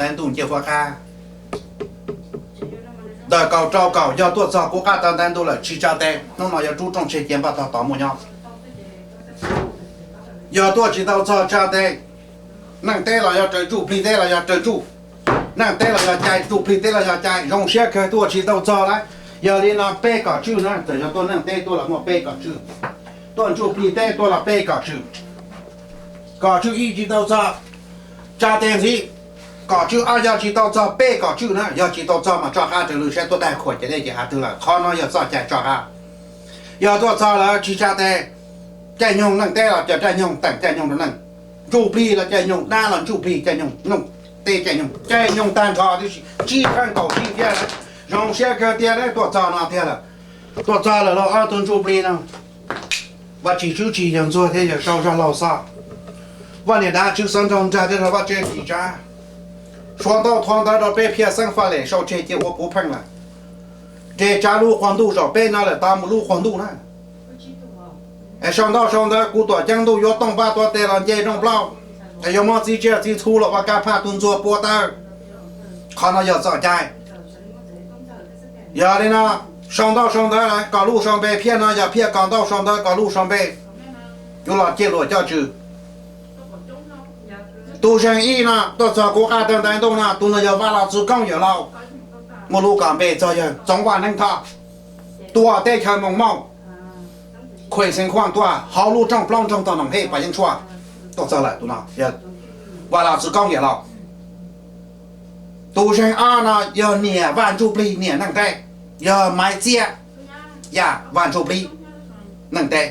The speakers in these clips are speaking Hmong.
ntaiv ntuj nce huab qab. Ntawm kaum rau kaum yog tuaj txog kuv qab taw ntaiv ntuj lawm tsis tsa tes, hnub no yuav rub rooj tseg cia npaj tog tod muaj nyob. Yog tuaj tsis tau txog tsa tes, neej teb los yog raws ntsuj plig teb los yog raws ntsuj, neej teb los yog cai, ntsuj plig teb los yog cai, zoo siab kawg tuaj tsis tau txog lawm. Yog li no peb kom tswj na, txawm yog tuaj neej teb tuaj los muaj peb kom tswj, tuaj ntsuj plig teb tuaj los peb kom tswj. Kom tswj ib tsis tau txog, tsa tes ntxiv. Kom tswj ob yog tsis tau txog, peb kom tswj na, yog tsis tau txog mas tso qab raws lw saib tuaj dag khuam ces dej ces hav twg lawm, qhov no yog txoj cai tso qab. Yog tuaj txog lawm tsis tsa tes, caij nyoog neej teb los caij nyoog teem caij nyoog rau neej, ntsuj plig los caij nyoog dab los ntsuj plig caij nyoog, teb caij nyoog, caij nyoog tag nrho tib si, tsib thawj nkaus tib thiab. Zoo siab kawg tiag, tuaj txog no tiag lawm. Tuaj txog lawm lauj ob tug ntsuj plig no. Vaj tsis tswb tsis yawg ntxuag thiab yawg sau zog laus xoj. Vaj niam dab tswv xeeb nraug nrag thiab rau vaj tse tis tsab. Suav ntaub thuav ntawv rau peb phiaj xeeb faj lem sau tseg cia ua puv pheej lawm. Nres tsav lub qhua ntuj zaum peb no lawm tod mus lub qhua ntuj na. Es sau ntaub sau ntawv kuv tuam ceeb ntuj yuav tooj npab tuav tes los nce rooj plaub, es yuav muab txiv tsiaj txiv txhu los ua kab phaj tus ntxuag pua tawg. Qhov no yog txoj cai. Yog li no, sau ntaub sau ntawv kom lub sau npe, phiaj no yog phiaj kom ntaub sau ntawv kom lub sau npe. Yuav los ciaj luam coj tswv. Tus zeeg ib no tuaj txog kuv qab taw ntaiv ntuj no, tus no yog Vaj Los Txwv Koob Yawm Laus, muaj lub kom npe txog yawg Txoov Vaj Neeb Thoj, tuaj teb chaws Moos Mauj, Khuem Xeev Khuaj tuaj hauv lub rooj plaub nroog tog Noom Hej Pas Yeeb Tshuaj. Tuaj txog lawm tus no, Vaj Los Txwv Koob Yawm Laus. Tus zeeg ob no yog niam Vaj Ntsuj Plig niam Neej Teb, yog Maiv Txiab, yam Vaj Ntsuj Plig, Neej Teb.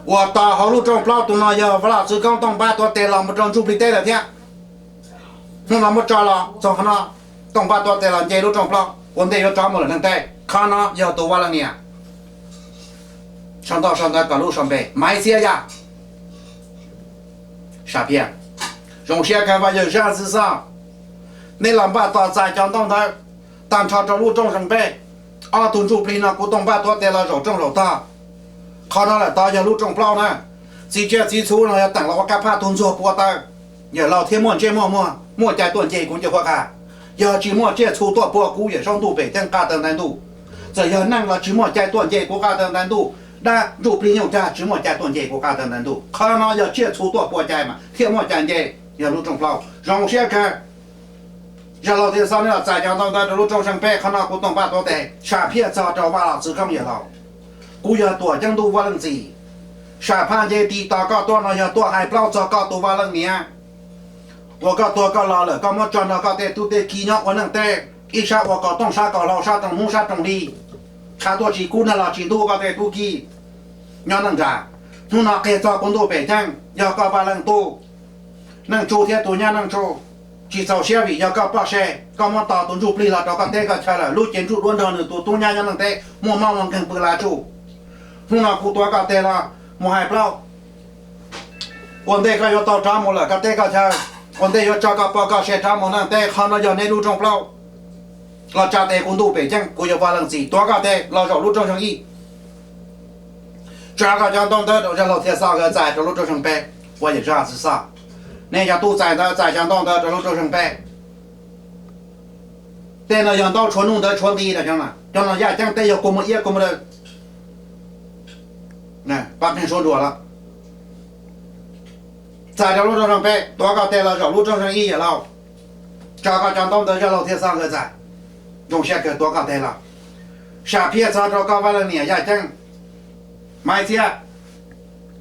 Uas tos hauv lub rooj plaub tus no yog Vaj Los Txwv Koob tooj npab tuav tes los mus rau Ntsuj Plig teb lawm thiab. Hnub no muab tso los txog qhov no, tooj npab tuav tes los nce lub rooj plaub ua ntej yuav rov mus lawm Neej Teb. Qhov no yog tus Vaj Leej niam. Sau ntaub sau ntawv kom lub sau npe, Maiv Txiab yam. Sam Phiaj, zoo siab kawg Vaj Yawm Zaj Txwv Xaj, neb los npaj tos txais cov ntaub ntawv tag nrho rau lub rooj zeeg peb. Ob tug ntsuj plig no kuv tooj npaj tuav tes los zaum rooj zaum tog. Qhov no lawm tod yog lub rooj plaub na. Txiv tsiaj txiv txhu no yog teem los ua kab phaj tus ntxuag pua tawg. Yawm Laus thiaj muaj ntsej muaj muag, muaj cai tuaj nce kuv nce huab qab. Yog tsis muaj tsiaj txhu tuaj pua kuv Yawm Saub Ntuj pem ceeb qab taw ntaiv ntuj, txawm yog neeg los tsis muaj cai tuaj nce kuv qab taw ntaiv ntuj. Dab ntsuj plig nyooj tsag tsis muaj cai tuaj nce kuv qab taw ntaiv ntuj. Qhov no yog tsiaj txhu tuaj pua cai mas thiaj muaj cai nce. Yog lub rooj plaub, zoo siab kawg. Zaj Laus thiaj xav neb los txais cov ntaub ntawv rau lub rooj zeeg peb. Qhov no kuv tooj npaj tuav tes, Sam Phiaj txog rau Vaj Los Txwv Koob Yawm Laus, kuv yog tuam ceeb ntuj Vaj Leej Txim. Sam Phaj nce tis tos koj tuaj no yog tuaj hais plaub txog koj tus Vaj Leej niam uas koj tuag koj los lawm, koj muab tso nrog koj tej tub tej ki nyob ua neej teb, ib sab ua kaus tooj sab kaus hlau, sab rooj hnub sab rooj hli, tshav tuaj tsis kub nag los tsis ntub koj tej tub ki nyob neej nram. Hnub no qhia txog kuv ntuj pem ceeb, yog koj Vaj Leej Tub, Neej Tsu thiab tus nyab Neej Tsu, tsis txaus siab vim yog koj poj se, koj muab tos tus ntsuj plig los rau koj teb koj chaw lawm, lub cev ntsuj duab nrog nws tus tub nyab nyob neej teb muaj mob muaj nkeeg pw lav tsuj. Hnub no kuv tuav koj tes los mus hais plaub, ua ntej koj yuav tau rov mus lawm koj teb koj chaw, ua ntej yuav tso koj poj koj se rov mus neej teb. Qhov no yog neb lub rooj plaub. Los tsa tes kuv ntuj pem ceeb, kuv yog Vaj Leej Txim, tuav koj tes los zaum lub rooj zeeg ib. Tsa koj cov ntaub ntawv rau Zaj Laus thiaj xaj nkawd txais rau lub rooj zeeg peb. Vaj Yawm Zaj Txwv Xaj, neb cov tub txais ntawv txais cov ntaub ntawv rau lub rooj zeeg peb. Tej no yog ntaub tshuav nuj ntawv tshuav nqi no, cov no yaj ceeb, tej yog kua muag iab kua muag daw. Pab qeeg suab nruas los txais rau lub rooj zeeg peb, tuav koj tes los zaum lub rooj zeeg ib Yawm Laus. Tsa koj cov ntaub ntawv Zaj Laus thiaj xaj nkawd txais. Zoo siab kawg tuav koj tes los. Sam Phiaj txog rau koj Vaj Leej niam yaj ceeb, Maiv Txiab,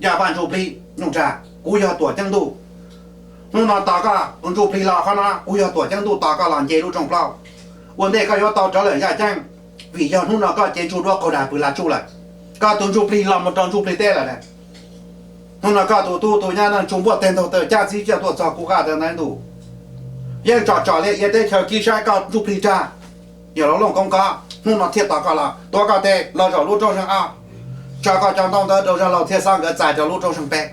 yaj Vaj Ntsuj Plig nyooj tsag, kuv yog tuam ceeb ntuj. Hnub no tos koj tus ntsuj plig los qhov no, kuv yog tuam ceeb ntuj tos koj los nce lub rooj plaub. Ua ntej koj yuav tau rov lawm yaj ceeb, vim yog hnub no koj cev ntsuj duab qaug dag pw lav tsuj lawm. Koj tus ntsuj plig los mus rau ntsuj plig teb lawm. Hnub no koj tus tub tus nyab Neej Tsu npuaj teg ntaug taw cab txiv tsiaj tuaj txog kuv qab taw ntaiv ntuj. Yeej tsom tsom liaj ia teb chaws kib saib koj ntsuj plig tsag. Yawm Laus Looj Koob Koob, hnub no thiaj tos koj los, tuav koj tes los zaum lub rooj zeeg ob. Tsa koj cov ntaub ntawv rau Zaj Laus thiaj xaj nkawd txais rau lub rooj zeeg peb.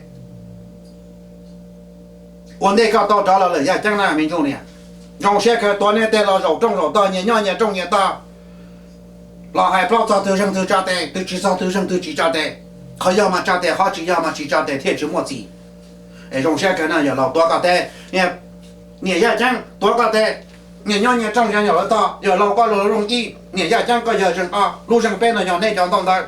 Ua ntej koj tau rov los lawm yaj ceeb na me ntsuj niam. Zoo siab kawg tuav neb tes los zaum rooj zaum tog, nyias nyob nyias rooj nyias tog. Los hais plaub txog twg zeeg twg tsa tes, twg tsis txog twg zeeg twg tsis tsa tes. Qhov yog mas tsa tes, qhov tsis yog mas tsis tsa tes thiaj tsis muaj txim. Es zoo siab kawg na, yawm laus tuav koj tes. Niam Yaj Ceeb tuav koj tes. Nyias nyob nyias rooj, yawm laus tog, yawm laus koj los zoo ib, niam Yaj Ceeb koj yog zeeg ob, lub zeeg peb no yog nej cov ntau ntawd.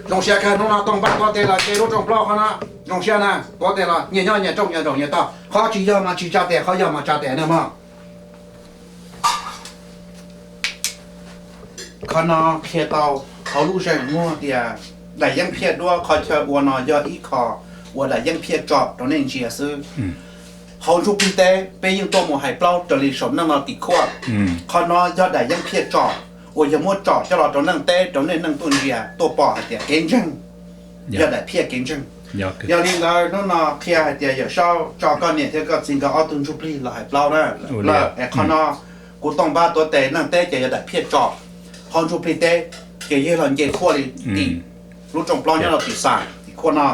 Zoo siab kawg, hnub no Tooj Npab tuav tes los ces lub rooj plaub qhov no zoo siab na, tuav tes los nyias nyob nyias rooj, nyias zaum nyias tog, qhov tsis yog mas tsis tsa tes, qhov yog mas tsa tes na mog. Qhov no qhia tau hauv lub zeeg muaj tias daim yeeb phiaj duab qhov chaw ua no yog ib qho uas daim yeeb phiaj tsom rau nej ntsia xwb. Hauv ntsuj plig teb peb yeej tuaj mus hais plaub raws li saum neej no tim khuaj. Qhov no yog daim yeeb phiaj tsom uas yog muab tsom coj los rau neej teb rau nej neej tuaj ntsia tuaj pom hais tias kev ntseeg yog daim phiaj kev ntseeg. Yog li ntawd hnub no qhia hais tias Yawm Saub tso koj niam thiab koj txiv nkawd ob tug ntsuj plig los hais plaub na lawm es qhov no kuv Tooj Npab tuav tes, neej teb ces yog daim phiaj tsom, hauv ntsuj plig teb ces yog los nce khuaj li tim lub rooj plaub nyob rau tim xam tim khuaj no.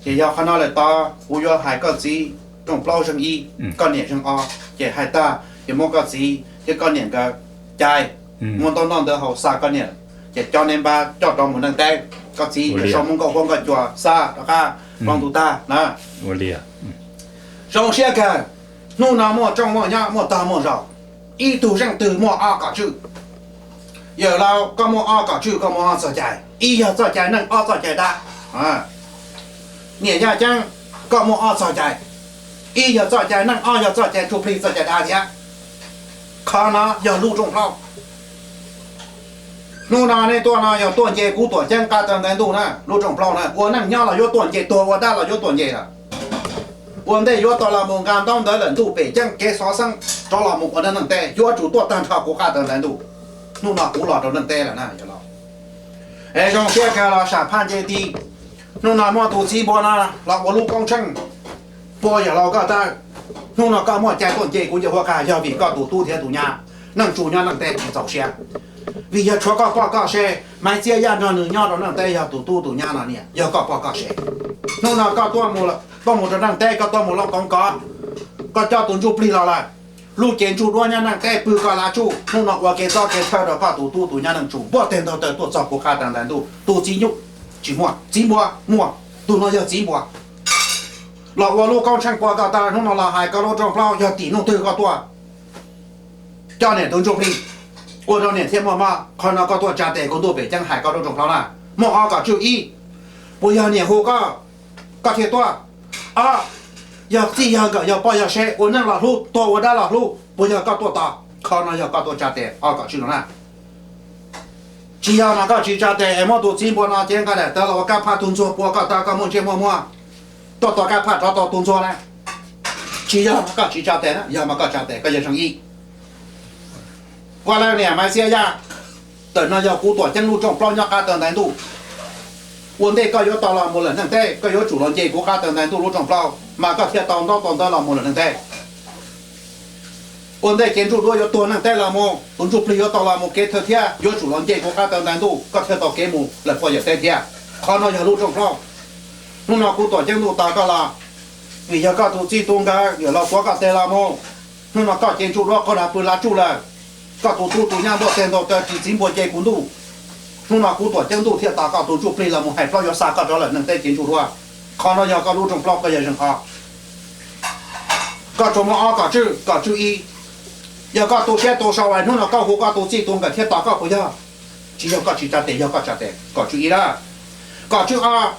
Ces yog qhov no lawm tod kuv yuav hais koj txiv rooj plaub zeeg ib, koj niam zeeg ob, ces hais tag ces muab koj txiv thiab koj niam nkawd cais, muab ntaub noj ntawd haus xa koj niam, ces coj neb npab coj rov mus neej teb. Koj txiv Yawm Saub muab nkauj huab nkauj cua xa rov qab plaub ntug tag na. Zoo siab kawg, hnub no muaj rooj muaj nyob muaj tog muaj zaum, ib tug zeej twg muaj ob kom tswj. Yawm laus koj muaj ob kom tswj, koj muaj ob txoj cai, ib yog txoj cai neej ob txoj cai dab. Niam Yaj Ceeb koj muaj ob txoj cai, ib yog txoj cai neej ob yog txoj cai ntsuj plig txoj cai dab thiab. Qhov no yog lub rooj plaub. Hnub no nej tuaj no yog tuaj nce kuv tuam ceeb qab taw ntaiv ntuj na, lub rooj plaub na, ua neej nyob los yuav tuaj nce, tuag ua dab los yuav tuaj nce lawm. Ua ntej yuav tau los mus nqa ntaub ntawv lawm ntuj pem ceeb kev xov xeeb rov los mus ua neej neej teb, yuav tsum tuaj tag nrho kuv qab taw ntaiv ntuj. Hnub no kuv los rau neej teb lawm na yawm laus. Es zoo siab kawg los sam phaj nce ti. Hnub no muaj tus txiv npua no los ua lub koob tsheej pua yawm laus koj tawb. Hnub no koj muaj cai tuaj nce kuv ncauj huab qab yog vim koj tus tub thiab tus nyab Neej Tsu nyob neej teb tsis txaus siab, vim yog tshuav koj poj koj sev. Maiv Txiab Yaj nrog nws nyob rau neej teb yog tus tub tus nyab no niam, yog koj poj koj sev. Hnub no koj tuaj mus rau neej teb, koj tuaj mus loj koov kov, koj coj tus ntsuj plig los lawm, lub cev ntsuj duab nyob neej teb pw koj lav tsuj. Hnub no ua kev txob kev txhawj rau koj tus tub tus nyab Neej Tsu npuaj teg ntaug taw tuaj txog kuv qab taw ntaiv ntuj. Tus txiv nyuj tsis muaj, txiv npua muaj, tus no yog txiv npua los ua lub koob tsheej pua koj tawb. Hnub no los hais koj lub rooj plaub, yog tim nuj twg koj tuaj coj niam tus ntsuj plig, ua rau niam thiaj muaj mob. Qhov no koj tuaj tsa tes kuv ntuj pem ceeb hais koj lub rooj plaub na. Muaj ob kom tswj, ib, puas yog niam hu koj, koj thiaj tuaj? Ob, yog txij yog nkawm yog poj yog sev, ua neej los hlub, tuag ua dab los hlub, puas yog koj tuaj tos? Qhov no yog koj tuaj tsa tes ob kom tswj no na. Tsis yog mas koj tsis tsa tes es muab tus txiv npua no cev nqa daim tawv los ua kab phaj tug ntxuag pua koj tawb, koj muaj ntsej muaj muag tuaj tos kab phaj rov tau tus ntxuag na. Tsis yog mas koj tsis tsa tes na, yog mas koj tsa tes koj yog zeeg ib. Kuv leej niam Maiv Txiab Yaj, tawm no yog kuv tuam ceeb lub rooj plaub nyob qab taw ntaiv ntuj. Ua ntej koj yuav tau los mus lawm neej teb, koj yuav tsum los nce kuv qab taw ntaiv ntuj lub rooj plaub mas koj thiaj tau ntaub tau ntawv los mus lawm neej teb. Ua ntej cev ntsuj duab yuav tuag neej teb los mus, tus ntsuj plig yuav tau los mus kev thawj thiab, yuav tsum los nce kuv qab taw ntaiv ntuj koj thiaj tau kev mus lawm poj yawm teb thiab. Qhov no yog lub rooj plaub. Hnub no kuv tuam ceeb ntuj tos koj los, vim yog koj tus txij tus nkawm yawm laus tuav koj tes los mus. Hnub no koj cev ntsuj duab qaug dag pw lav tsuj lawm, koj tus tub tus nyab npuaj teg ntaug taw ris txiv npua nce kuv ntuj. Hnub no kuv tuam ceeb ntuj thiaj tos koj tus ntsuj plig los mus hais plaub yuav xa koj rov lawm neej teb cev ntsuj duab. Qhov no yog koj lub rooj plaub, koj yog zeeg ob. Koj tsuas muaj ob kom tswj, kom tswj ib, yog koj tu siab tu sau es hnub no koj hu koj tus txij tus nkawm thiaj tos koj puas yog? Tsis yog koj tsis tsa tes, yog koj tsa tes kom tswj ib na. Kom tswj ob,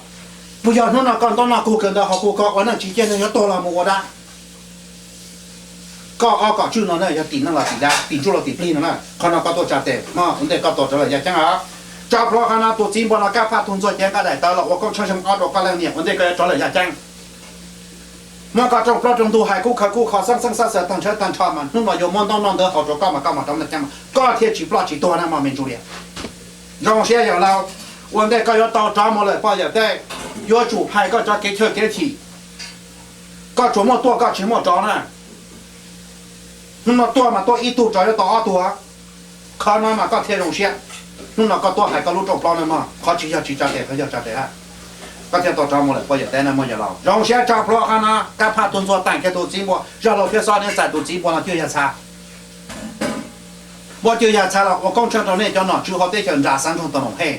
puas yog hnub no koj ntaub noj kug kawg ntawd ho kuj koj ua neej tsis ciaj neeg yuav tuag los mus ua dab. Koj ob kom tswj no na yog tim neej los tim dab, tim ntsuj los tim plig no na. Qhov no koj tuaj tsa tes mog, ua ntej koj tuaj rov lawm yaj ceeb os. Tso plhuav qhov no tus txiv npua no kab phaj tug ntxuag cev nqa daim tawv los ua koob tsheej zeeg ob rau koj leej niam, ua ntej koj yuav rov lawm yaj ceeb. Muab koj rooj plaub rooj ntug hais kub khawv kub kho xeeb xeeb xab xaws tag nrhawv tag nrho mas hnub no yuav muab ntaub noj ntawv haus rau koj mas koj mam rov lawm yaj ceeb, koj thiaj tsis ploj tsis tuag na mog me ntsuj lias. Zoo siab yawm laus, ua ntej koj yuav tau rov mus lawm poj yawm teb, yuav tsum hais koj cov kev chawj kev chim. Koj tsuas muaj tuaj koj tsis muaj rov na. Hnub no tuaj mas tuaj ib tug, rov yuav tau ob tug. Qhov no mas koj thiaj zoo siab. Hnub no koj tuaj hais koj lub rooj plaub na mog, qhov tsis yog tsis tsa tes, qhov yog tsa tes. Koj thiaj tau rov mus lawm poj yawm teb na mog yawm laus. Zoo siab tso plhuav qhov no, kab phaj tus ntxuag teem kiag tus txiv npua, zaj laug thiab xob neb txais tus txiv npua no cwj yag txha. Npua cwj yag txha los ua koob tsheej rau nej cov nom tswv hauv teb chaws nram xeev nroog Tau Noom Hej.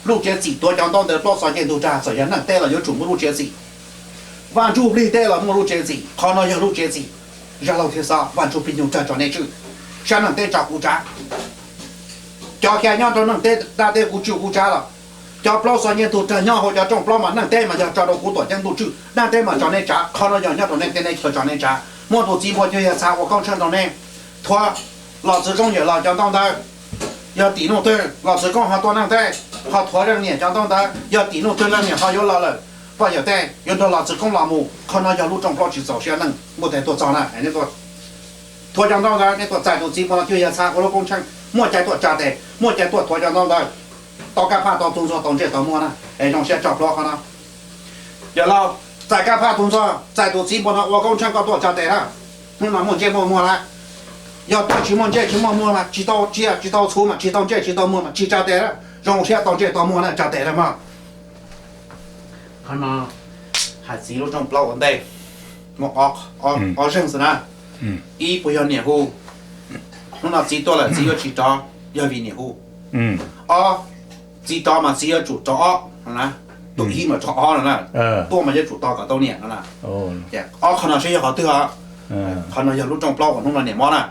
Lub tsev txim tuav cov ntaub ntawv plaub txog ncej ntug rag, txawm yog neej teb los yuav tsum muaj lub tsev txim. Vaj Ntsuj Plig teb los muaj lub tsev txim, qhov no yog lub tsev txim. Zaj laug thiab xov, Vaj Ntsuj Plig nyuag tsav tso nej tswj, sab neej teb tso kuv tsav. Cov xya nyob rau neej teb dab teb kuv tswj kuv tsav los, cov plaub xov nyiaj tug rag nyob hauv cov rooj plaub mas neej teb mas yog tso rau kuv tuam ceeb ntuj tswj, dab teb mas tso nej tsav. Qhov no yog nyob rau nej teb nej chaw tso nej tsav. Muaj tus txiv npua cuag yawg txha ua koob tsheej rau nej, thuav los txwv koob yawm laus cov ntaub ntawv. Yog tim nuj twg los txwv koob ho tuaj neej teb, ho thuav leej niam cov ntaub ntawv, yog tim nuj twg leej niam ho yuav los lawm, poj yawm tej yuav nrog los txwv koob los mus. Qhov no yog lub rooj plaub tsis txaus siab neej npua tes tuaj txog na. Thuav cov ntaub ntawv, nej tuaj txais tus txiv npua no cuag yawg txha ua lub koob tsheej, muaj cai tuaj tsa tes, muaj cai tuaj thuav cov ntaub ntawv, tau kab phaj tau tug ntxuag tau ntsej tau muag na. Es zoo siab tso plaub qhov no. Yawm laus, txais kab phaj tug ntxuag, txais tus txiv npua no ua koob tsheej koj tuaj tsa tes na. Hnub no muaj ntsej muaj muag lawm. Yog tuaj tsis muaj ntsej tsis muaj muag mas tsis tau tsiaj tsis tau txhuv mas tsis tau ntsej tsis tau muag mas tsis tsa tes lawm. Zoo siab tau ntsej tau muag na, tsa tes lawm mog. Qhov no hais txiv lub rooj plaub ua ntej, muaj ob zeeg xwb na. Ib puas yog niam hu, hnub no txiv tuaj lawm txiv yuav tsis rov, yog vim niam hu. Ob, txiv rov mas txiv yuav tsum rov ob no na, tus ib mas rov ob no na, tuaj mas yuav tsum tos kom tau niam no na. Ces ob qhov no seb yog qhov twg os. Qhov no yog lub rooj plaub uas hnub no niam mob na.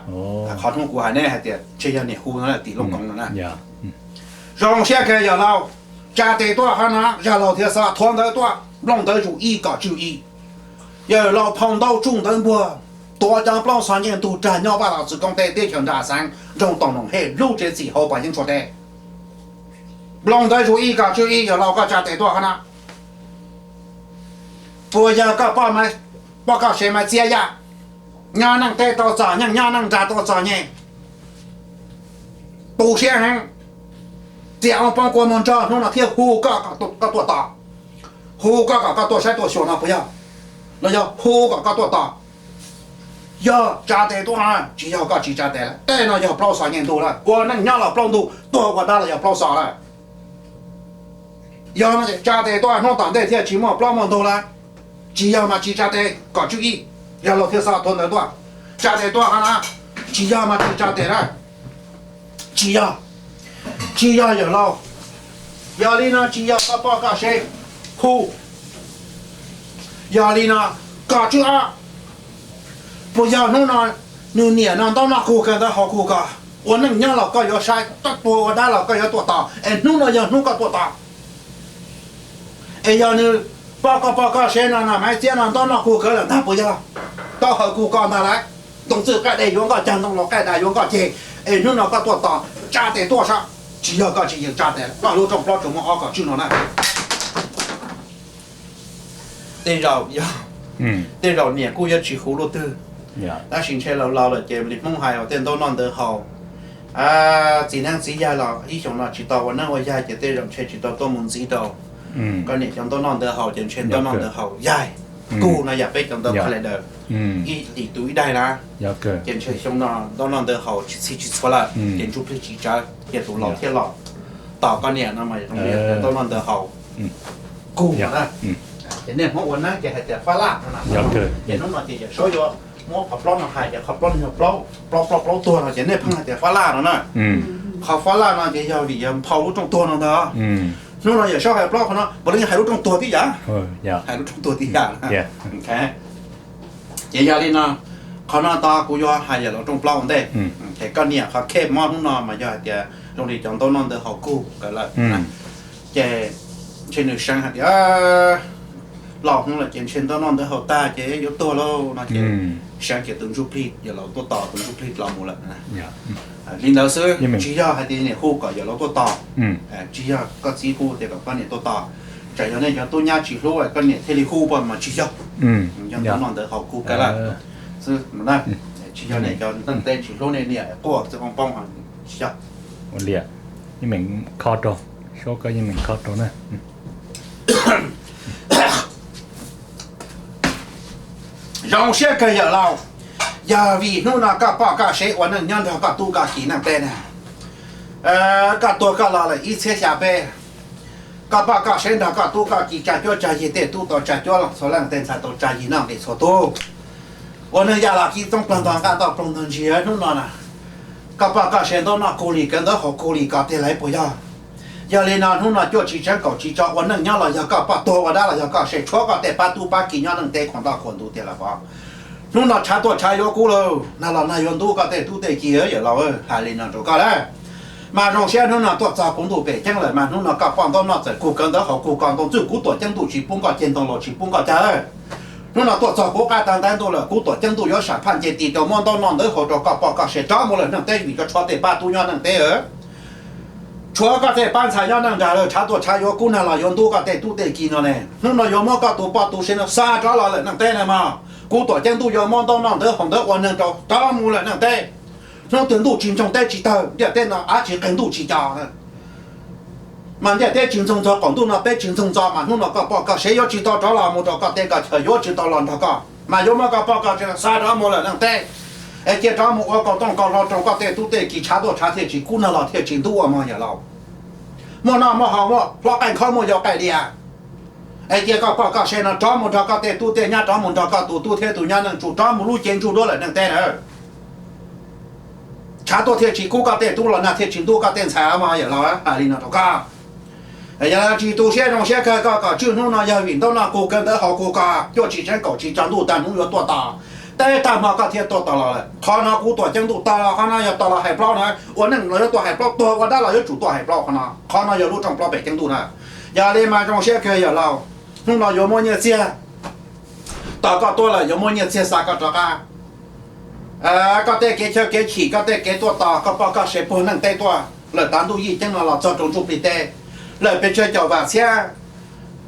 Qhov hnub kuv hais neb hais tias ntshe yog niam hu no tim Looj Koov no na. Zoo siab kawg yawm laus, tsa tes tuaj qhov no, zaj laug thiab xov thuav ntawv tuaj, nplooj ntawv zus ib kom tswj ib. Yawm laus phau ntaub tsuj ntawv npuag, tuav cov plaub xov nyiaj ntug rag nyob Vaj Los Txwv Koob teb teb chaws Nra Xeev nroog Toom Noom Hej lub tsev txim hauv Pas Yeeb Tsua teb. Nplooj ntawv zus ib kom tswj ib, yawm laus koj tsa tes tuaj qhov no. Puas yog koj poj, poj koj sev Maiv Txiab Yaj, nyob neej teb tau txom nyem nyob neej nrag tau txom nyem, tu siab heev, txias oo poob kua muag nrog hnub no thiaj hu koj kom koj tuaj tos, hu koj kom koj tuaj saib tuaj xyuas no puas yog? Los yog hu kom koj tuaj tos? Yog tsa tes tuaj no, tsis yog koj tsis tsa tes lawm. Tej no yog plaub xos nyiaj ntug lawm, ua neej nyob los plaub ntug, tuag ua dab los yog plaub xos lawm. Yog no tsa tes tuaj, hnub tom ntej thiaj tsis muaj plaub muaj ntug lawm. Tsis yog mas tsis tsa tes, kom tswj ib. Yog laus thiaj xav thuav ntawv tuaj, tsa tes tuaj qhov no. Tsis yog mas tsis tsa tes na. Tsis yog, tsis yog yawm laus. Yog li no tsis yog koj poj koj sev, hu. Yog li no, kom tswj ob. Puas yog hnub no nws niam no ntaub noj kug kawg ntawv haus kug kos, ua neej nyob los koj yuav saib, tuaj ua dab los koj yuav tuaj tos, es hnub no yog hnub koj tuaj tos? Es yog nws poj koj poj koj sev no na, Maiv Txiab no ntaub noj kug kawg lawm ntag puas yog? Taub hau kug kos ntag lawm, ntoo txwj qaij dej yuav nkoj cag, ntoo los qaij das yuav nkoj ceg, es hnub no koj tuaj tos, tsa tes tuaj saib. Tsis yog koj tsis yeem tsa tes, koj lub rooj plaub tsuas muaj ob kom tswj no na. Tej zaum, tej zaum niam kuj yuav tsis hu lub twg, tab sis ntshe laus laus lawm ces li Hmoob hais uas tej ntaub noj ntawv haus, txiv neeb txiv yaig los ib xyoos no tsis tau ua neeb ua yaig ces tej zaum ntshe tsis tau tuaj mus ntxiv rau koj niam cov ntaub noj ntawv haus ces ntshe ntaub noj ntawv haus yaig. Kuj no yam peb cov ntawv qha le daws, ib lim tus ib daig na, ces ntshe xyoo no ntaub noj ntawv haus tsis txhij tsis txhua lawm ces ntsuj plig tsis tsawv ces tus laus thiaj los tos koj niam no mas zoo li ntaub noj ntawv haus. Kuj na, ces nej Hmoob ua neeb ces hais tias fab laj no na. Ces hnub no ces Yawm Saub yuav muab qhov plaub no hais ces qhov plaub no yog plaub plaub plaub tuag no ces nej pheej hais tias fab laj no na. Qhov fab laj no ces yog vim yog nphau lub rooj tuag no ntag. Hnub no Yawm Saub hais plaub qhov no puav leej hais lub rooj tuag tib yam, hais lub rooj tuag tib yam. Ces yog li no, qhov no tod kuv yuav hais yawm laus rooj plaub ua ntej. Ces koj niam qhov khej mob hnub no mas yog hais tias zoo li cov ntaub noj ntawv haus kug kawg lawm. Ces ntshe nws seev hais tias laus hnub lawm ces ntshe ntaub noj ntawv haus tag ces yuav tuag lauj no ces seev ces tus ntsuj plig yawm laus tuaj tos, tus ntsuj plig los mus lawm. Li ntawd xwb, tsis yog hais tias niam hu kom yawm laus tuaj tos, tsis yog koj txiv hu tias kom koj niam tuaj tos. Tsam yog nej cov tub nyab tsis hlub koj niam thiaj li hu poj mas tsis yog. Yog ntaub noj ntawv haus kug kawg lawm xwb. Tsis yog nej cov neej teb tsis hlub nej niam quaj txwv qoob poob, tsis yog. Ua li, yeej meem kho rau, Saub koj yeej meem kho rau na. Zoo siab kawg yawm laus, yog vim hnub no koj poj koj sev ua neej nyob nrog koj tub koj ki neej teb na. Koj tuag koj los lawm ib txhiab xya peb, koj poj koj sev nrog koj tub koj ki tsa cuab tsa yig, tej tub tau tsa cuab los txhua leej, tej ntxhais tau tsa yig noj nqis txhua tub. Ua neej yaj los kib txoob plag ntog nqaj toj ploog ntog ntsia hnub no na. Koj poj koj sev ntaub noj kug li kawg ntawv haus kug li kos tiag lawm puas yog? Yog li no hnub no cuaj tsis tseeb kaum tsis tso ua neej nyob los yog koj poj tuag ua dab los yog koj se tshuav koj tej pab tub pab ki nyob neej teb khuam ntaj khuam ntuv tiag lawm pov. Hnub no tshav tuaj tshav yuav kub lawm, nag los nag yuav ntub koj tej tub tej ki yawm laus, hais li no rau koj lawm. Mas zoo siab hnub no tuaj txog kuv ntuj pem ceeb lawm mas hnub no koj poj ntaub noj txawm kug kawg ntawv haus kug koj ntoo txwj kuv Tuam Ceeb ntuj tsis pub koj ceg ntoo los tsis pub koj cag. Hnub no tuaj txog kuv qab tag ntav ntuj lawm kuv Tuam Ceeb ntuj yuav sam phaj nce ti rau muab ntaub noj ntawv haus rau koj poj koj se rov mus lawm neej teb vim koj tshuav tej pab tub nyob neej teb. Tshuav koj tej pab ntxhais nyob neej nrag lawm tshav tuaj tshav yuav kub nag los yuav ntub koj tej tub tej ki no ne. Hnub no yuav muab koj tus poj tus sev no xa rov los lawm neej teb na mog. Kuv Tuam Ceeb ntuj yuav muab ntaub noj ntawv haus ntawv ua neeg rau rov mus lawm neej teb. Hnub twg ntuj tsis ntsoog teb tsis tawg, ntiaj teb no av tsis qeeg ntuj tsis co. Mas ntiaj teb tsis ntsoog ntxov qaum ntuj no peb tsis ntsoog ntxov mas hnub no koj poj koj sev yuav tsis tau rov los mus rau koj teb koj chaw, yuav tsis tau los nrog koj, mas yuav muab koj poj koj sev no xa rov mus lawm neej teb. Es cia rov mus ua kaus tooj kaus hlau rau koj tej tub tej ki, tshav tuaj tshav thiaj tsis kub nag los thiaj tsis ntub ua mog yawm laus. Muaj noj muaj haus, muaj hlob qaij nkhob, muaj yau qaij dias. Es cia koj poj koj sev no rov mus nrog koj tej tub tej nyab, rov mus nrog koj tus tub thiab tus nyab Neej Tsu rov mus lub cev ntsuj duab lawm neej teb na. Tshav tuaj thiaj tsis kub koj tej tub los nag thiaj tsis ntub koj tej ntxhais mog yawm laus, hais li no rau koj. Yog tsis tu siab zoo siab kawg koj kom tswj hnub no yog vim ntaub noj kug kawg ntawv haus kug koj, cuaj tsis tseeb kaum tsis tso ntuj tag hnub yuav tuaj tos. Teb tag hmo koj thiaj tuaj tos los lawm. Qhov no kuv Tuam Ceeb ntuj tos los qhov no yog tos los hais plaub na, ua neej los yuav tuaj hais plaub, tuag ua dab los yuav tsum tuaj hais plaub qhov no. Qhov no yog lub rooj plaub pem ceeb ntuj na. Yog li mas zoo siab kawg yawm laus, hnub no yuav muab nyiaj txiag, tos koj tuaj lawm yuav muab nyiaj txiag xa koj rov qab. Koj tej kev chaw kev chim, koj tej kev tuaj tos, koj poj koj sev puag neej teb tuaj lawm tav ntuj yij ceeb no los txog rau ntsuj plig teb, lawm pes tsawg caum vam txhiab,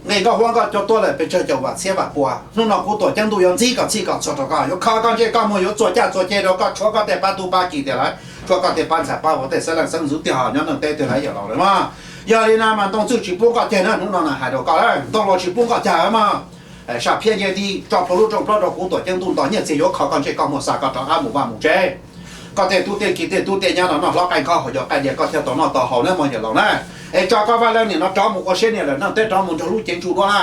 nqi nkauj huab nkauj cua tuaj lawm pes tsawg caum vam txhiab vam pua. Hnub no kuv Tuam Ceeb ntuj yuav ntxib kom txhij kom txhua rau koj, yuav kho koj ntsej koj muag, yuav txuag caj txuag ceg rau koj, tshuav koj tej pab tub pab ki tiag lawm, tshuav koj tej pab ntxhais pab vauv tej xeeb leej xeeb ntxwv tiag ho nyob neej teb tiag lawm yawm laus lawm mog. Yog li no mas ntoo txwj tsis pub koj ceg na, hnub no na hais rau koj, ntoo los tsis pub koj cag mog. Sam phiaj nce ti tso plhuav lub rooj plaub rau kuv Tuam Ceeb ntuj, nto nyiaj txiag yuav kho koj ntsej koj muag xa koj rov qab mus vaj mus tsev. Koj tej tub tej ki tej tub tej nyab no noj hlob qaij nkhob haus yau qaij dias koj thiaj tau noj tau haus na mog yawm laus na. Es tso koj vaj leej niam no rov mus ua siab niam lawm neej teb, rov mus nrog lub cev ntsuj duab na,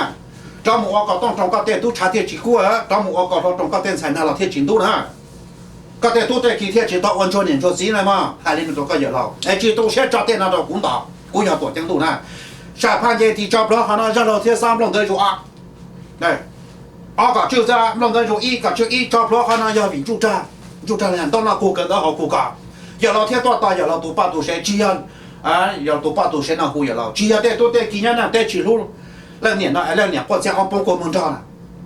rov mus ua kom tooj rau koj tej tub tshav thiaj tsis kub, rov mus ua kom hlau rau koj tej ntxhais nag los thiaj tsis ntub na. Koj tej tub tej ki thiaj tsis tau ua ntsuag niam ntsuag txiv na mog, hais li no rau koj yawm laus. Es tsis tu siab tso tej no rau kuv nto, kuv yog Tuam Ceeb ntuj na. Sam phaj nce ti tso plhuav qhov no, zaj laug thiab xab nplooj ntawv zus ob. Ob kom tswj xwb, nplooj ntawv zus ib kom tswj ib, tso plhuav qhov no yog vim ntsuj rag, ntsuj rag li ntaub noj kug kawg ntawv haus kug koj. Yawm laus thiaj tuaj tos yawm laus tus poj tus sev, tsis yog yawm laus tus poj tus sev no hu yawm laus, tsis yog tej tub tej ki nyob neej teb tsis hlub leej niam no es leej niam quaj txiaj ob poob kua muag nrog na.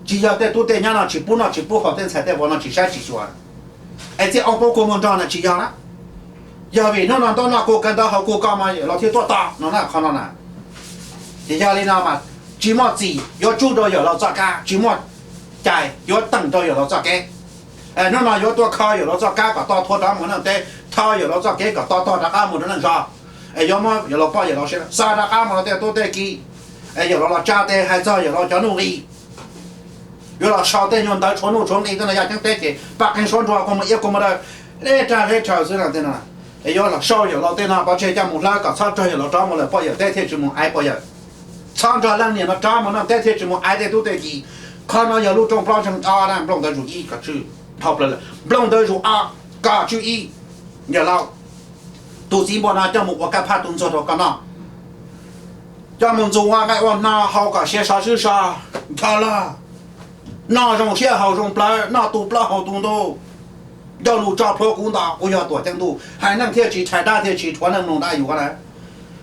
Tsis yog tej tub tej nyab no tsis pub noj tsis pub haus, tej ntxhais tej vauv no tsis saib tsis xyuas es txiaj ob poob kua muag nrog na, tsis yog na. Yog vim hnub no ntaub noj kug kawg ntawv haus kug koj mas yawm laus thiaj tuaj tos no na, qhov no na. Ces yog li no mas tsis muaj txim yuav tsub rau yawm laus txoj kab, tsis muaj cai yuav teem rau yawm laus txoj kev. Hnub no yuav tuaj kho yawm laus txoj kab kom tog thuav rov mus neej teb, tho yawm laus txoj kev kom tog tog rov qab mus rau neej zog. Es yuav muab yawm laus poj yawm laus sev xa rov qab mus rau tej tub tej ki. Es yawm laus los tsa tes hais txog yawm laus cov nuj nqis. Yuav los sau tej nyuag ntawv tshuav nuj tshuav nqi tej no yaj ceeb teb ces paj qeeg suab nruas kua muag iab kua muag daw, hleb rag hleb rhaw xwb no tej no. Es yuav los sau yawm laus tej no pov tseg coj mus hlawv kom txhob raug yawm laus rov mus lawm poj yawm teb thiaj tsis mus aiv poj yawm. Txhob nrog leej niam no rov mus neej teb thiaj tsis mus aiv tej tub tej ki. Qhov no yog lub rooj plaub ntseeg ob na, nplooj ntawv zus ib kom tswj dhau plaws lawm, nplooj ntawv zus ob kom tswj ib. Yawm laus, tus txiv npua no coj mus ua kab phaj tu ntxuag rau koj noj. Coj mus ntxuag ua nqaij ua hno haus kom siav sov swb so, ncho log, noj zoo siab haus zoo plawv, noj tu plaub haus tu ntug. Ncauj lus tso plhuav kuv nto, kuv yog Tuam Ceeb ntuj, hais neej thiaj tsis tshais dab thiaj tsis rhuav neej mloog dab yuav na.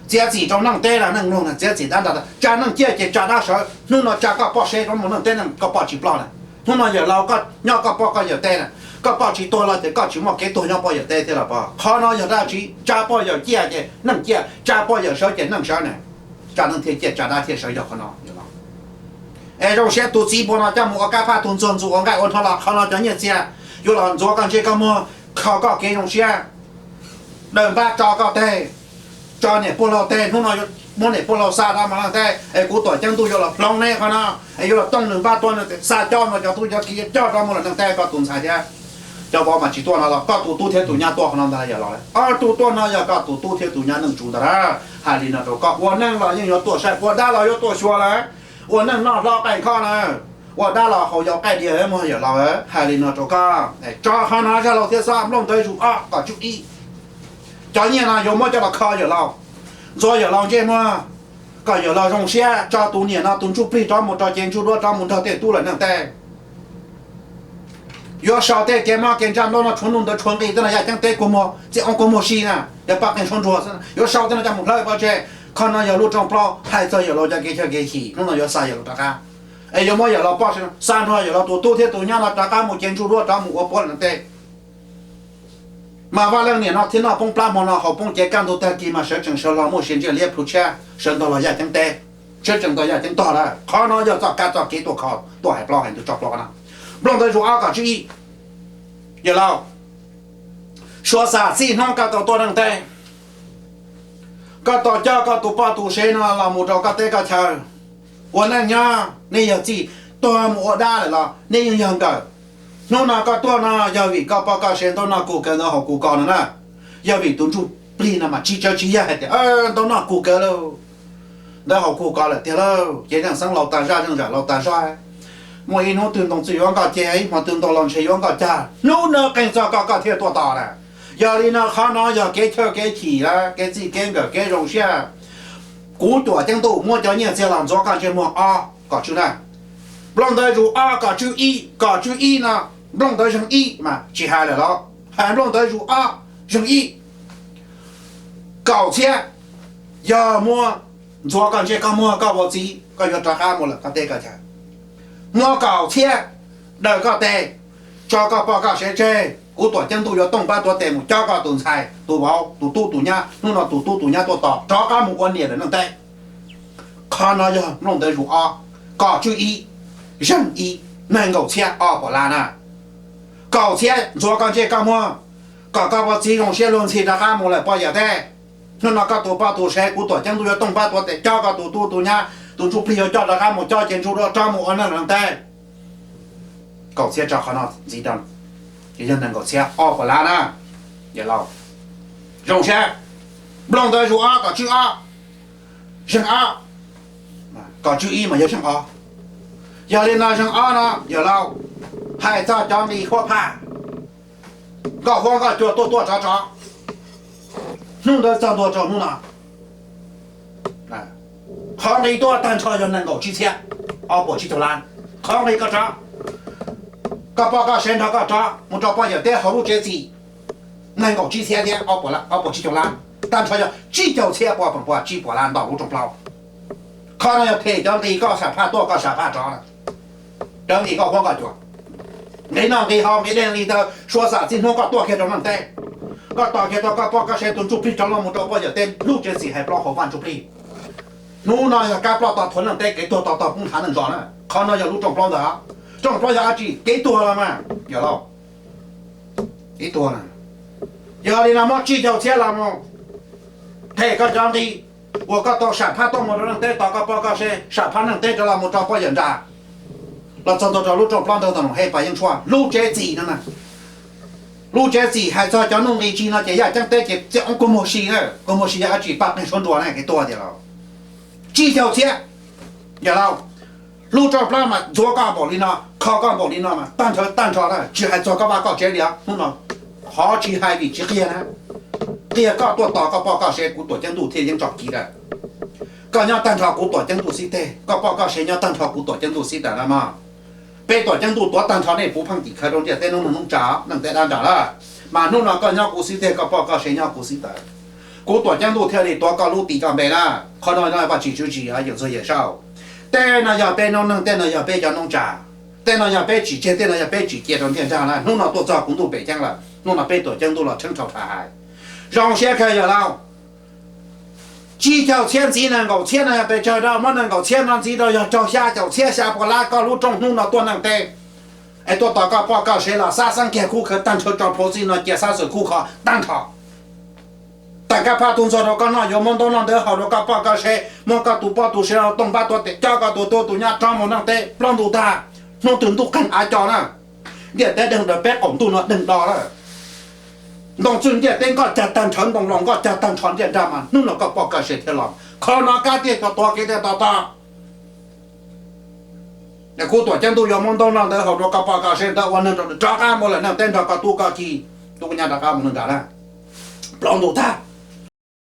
Txiav txim rau neej teb na, neej mloog na, txiav txim dab nrag, tsa neej ciaj ces tsa dab sawv. Hnub no tsa koj poj sev rov mus neej teb, koj poj tsis ploj na. Hnub no yawm laus koj nyob koj poj koj yawm teb na, koj poj tsis tuag los ces koj tsis muaj kev tuag nyob poj yawm teb thiab los pog. Qhov no yog dab tsi? Tsa poj yawm ciaj ces neej ciaj, tsa poj yawm sawv ces neej sawv na. Tsa neej thiaj ciaj, tsa dab thiaj sawv, yog qhov no. Es zoo siab tus txiv npua no coj mus ua kab phaj tu ntxuag ntxuag ua nqaij ua hno los qhov no cov nyiaj txiag yuav los ntxuav koj ntsej koj muag, kho koj kev zoo siab. Daws npab tso koj teg, tso niam puag laug teg, hnub no muab niam puag laug xa rov mus neej teb, es kuv Tuam Ceeb ntuj yuav los hloov neb qhov no, es yuav los tooj nws npab tua nws, xa coj no cov tub cov kiv coj rov mus lawm neej teb, koj tus ntxhais thiab cov vauv mas tsis tuaj no los koj tus tub thiab tus nyab tuaj qhov no ntag yawm laus. Ob tug tuaj no yog koj tus tub thiab tus nyab Neej Tsu ntag na. Hais li no rau koj, ua neej los yeej yuav tuaj saib, ua dab los yuav tuaj xyuas lawm. Ua neej noj hlob qaij nkhob na, ua dab los haus yau qaij dias mog yawm laus. Hais li no rau koj, tso qhov no zaj laug thiab xab nplooj ntawv zus ob kom tswj ib. Cov nyiaj no yuav muab coj los kho yawm laus. Ntxuav yawm laus ntsej muag, kom yawm laus zoo siab tso tus niam no tus ntsuj plig rov mus rau cev ntsuj duab rov mus nrog tej tub lawm neej teb. Yuav sau tej kev mob kev ntsaj ntaub no tshuav nuj ntawd tshuav nqi tej no yaj ceeb teb kua muag txij oob kua muag si na, yog paj qeeg suab ntsuag xwb, yuav sau tej no coj mus hlawv pov tseg. Qhov no yog lub rooj plaub hais txog yawm laus cov kev chaw kev chim, hnub no yuav xa yawm laus rov qab. Es yuav muab yawm laus poj xa nrog yawm laus tus tub thiab tus nyab no rov qab mus cev ntsuj duab rov mus ua puav leej teb. Mas Vaj Leej niam no thiab noj poob plab hmo no haus poob cev kaj ntug tag kis mas sawv tsees sawv los muaj sia ntsej liab plhu tshiab sawv ntog los yaj ceeb teb, sawv tsees ntog yaj ceeb tog lawm. Qhov no yog txoj kab txoj kev tuaj kho tuaj hais plaub hais ntug tso plaub na. Nplooj ntawv zus ob kom tswb ib. Yawm laus, suav xam txij hnub koj tau tuaj neej teb, koj tau coj koj tus poj tus sev no los mus rau koj teb koj chaw ua neej nyob, nej yog txij tuag mus ua dab lawm los nej yeej yog nkawm. Hnub no koj tuaj no yog vim koj poj koj sev ntaub noj kuv kaw ntawd haus kuv kos no na. Yog vim tus ntsuj plig no mas tsis tsawv tsis yog hais tias ntaub noj kuv kaw lauj, ntawd haus kuv kos lawm tiag lauj, ces zeej xeeb laus tas zaj zeej zam laus tas zog. Muaj ib hnub twg ntoo txwj yuav nkoj ceg, ib hmo twg ntoo los ntshe yuav nkoj cag, hnub no qeeg txog koj koj thiaj tuaj tos na. Yog li no qhov no yog kev chawj kev chim lawm kev txij kev nkawm kev zoo siab. Kuv Tuam Ceeb Ntuj muab cov nyiaj txiag los ntxuav koj ntsej muag ob kom tswb na. Nplooj ntawv zus ob kom tswb ib, kom tswb ib no, nplooj ntawv zeeg ib mas tsis hais lawm los hais nplooj ntawv zus ob zeeg ib. Kaum txhiab, yog muab ntxuav koj ntsej koj muag koj vauv txiv koj yuav rov qab mus lawm koj teb koj chaw. Muab kaum txhiab daws koj tes, tso koj poj koj sev tseg, kuv Tuam Ceeb Ntuj yuav tooj pab tuav tes mus coj koj tus ntxhais tus vauv tus tub tus nyab, hnub no tus tub tus nyab tuaj tos rov qab mus ua niam lawm neej teb. Qhov no yog nplooj ntawv zus ob, kom tswb ib, zeeg ib, nees nkaum txhiab ob puas lab na. Kaum txhiab ntxuav koj ntsej koj muag, kom koj vauv txiv zoo siab luag ntxhi rov qab mus lawm poj yawm teb. Hnub no koj tus poj tus sev kuv Tuam Ceeb Ntuj yuav tooj pab tuav tes coj koj tus tub tus nyab tus ntsuj plig yuav coj rov qab mus coj cev ntsuj duab rov mus ua neej lawm neej teb. Kaum txhiab tso qhov no ntxiv rau, ces yog nees nkaum txhiab ob puas lab na. Yawm laus, zoo siab, nplooj ntawv zus ob kom tswb ob, zeeg ob, kom tswb ib mas yog zeeg ob. Yog li no zeeg ob no yawm laus, hais txog cov nqi huab phaj, nkoj huab nkoj cua tuaj tuaj rov rov, hnub ntawd txog ntua rau hnub no, qhov nqi tuaj tag nrho yog nees nkaum tsib txhiab ob puas tsib caug lab. Qhov nqi koj rov, koj poj koj sev nrog koj rov mus rau poj yawm teb hauv lub tsev txim, nees nkaum tsib txhiab thiab ob puas tsib caug lab, tag nrho yog tsib caug txhiab pua pua tsib puas lab ntau lub rooj plaub. Qhov no yog them cov nqi koj sam phaj tuaj koj sam phaj rov, cov nqi koj huab koj cua, nqi noj nqi haus nqi dej nqi taw, suav xam txij hnub koj tuaj kiag rau neej teb, koj tos kiag tau koj poj koj sev tus ntsuj plig rov los mus rau poj yawm teb lub tsev txim hais plaub hauv vaj ntsuj plig. Hnub no yog kab ploj tog thuav neej teb kev tuag tog tog poob nthav neej zos na. Qhov no yog lub rooj plaub ntawd, rooj plaub yog dab tsi kev tuag los mas yawm laus, kev tuag. Yog li no muab tsib caug txhiab los mus them koj cov nqi uas koj tau sam phaj tuaj mus rau neej teb tos koj poj koj sev, sam phaj neej teb rov los mus rau poj yawm nra, los txog ntua rau lub rooj plaub ntawd ntawm Loos Hej Pas Yeej Tshuaj lub tsev txim no na. Lub tsev txim hais txog cov nuj nqi tsis no ces yaj ceeb teb ces txij oob kua muag si na, kua muag si yog dab tsi paj qeeg suab nruas na kev tuag tiag los. Tsib caug txhiab, yawm laus, lub rooj plaub mas ntxuav koj npaum li no kho koj npaum li no mas tag nrho tag nrho na tsis hais txog koj vaj koj tsev li os. Hnub no qhov tsis hais vim tsis qiag na, qiag koj tuaj tos koj poj koj sev kuv Tuam Ceeb Ntuj thiaj yeej tso kiv lawm. Koj nyob tag nrho kuv Tuam Ceeb Ntuj xib teg, koj poj koj sev nyob tag nrho kuv Tuam Ceeb Ntuj xib tawm na mog. Peb Tuam Ceeb Ntuj tuav tag nrho nej puv pheej tim khawv rau ntiaj teb noob neeg noob tsa, neej teb dab nras lawm. Mas hnub no koj nyob kuv xib teg, koj poj koj sev nyob kuv xib tawm, kuv Tuam Ceeb Ntuj thiaj li tuav koj lub ti koj npe na. Qhov no no Vajtswv tswv tsis yog yawm txwg yawm saub. Tej no yog peb noob neeg, tej no yog peb cov noob tsa, tej no yog peb tsim tseg, tej no yog peb tsim cia rau ntiaj nrag na. Hnub no tuaj txog kuv ntuj pem ceeb lawm, hnub no peb Tuam Ceeb Ntuj los tshawb rhau rhais hais. Zoo siab kawg yawm laus. Tsib caug txhiab ntxiv nees nkaum txhiab no yog pes tsawg rau, muab nees nkaum txhiab no ntxiv rau yog rau xya caum txhiab xya puas lab koj lub rooj hnub no tuaj neej teb, es tuaj tos koj poj koj sev los xab xeeb kiag khub khawv tag nrho tso plhuav txij no cia xab xwm khub kho tag nrho. Tawm kab phaj tu ntxuag rau koj noj, yuav muab ntaub noj ntawv haus rau koj poj koj sev, muab koj tus poj tus sev los tooj pab tuav tes coj koj tus tub tus nyab rov mus neej teb plaub ntug tag, hnub twg ntuj qeeg av co na. Ntiaj teb deeg daws peb qaum ntuj no deeg do lawm. Ntoo txwj ntiaj teb nkoj cag tag nrho, ntoo laus nkoj cag tag nrho ntiaj nrag mas hnub no koj poj koj sev thiaj los. Qhov no kab tiaj cov tuav kev tiaj to to. Kuv Tuam Ceeb Ntuj yuav muab ntaub noj ntawv haus rau koj poj koj sev ntawd ua neeg rau rov qab mus lawm neej teb nrog koj tub koj ki, tub koj nyab rov qab mus neej nrag na. Plaub ntug tag,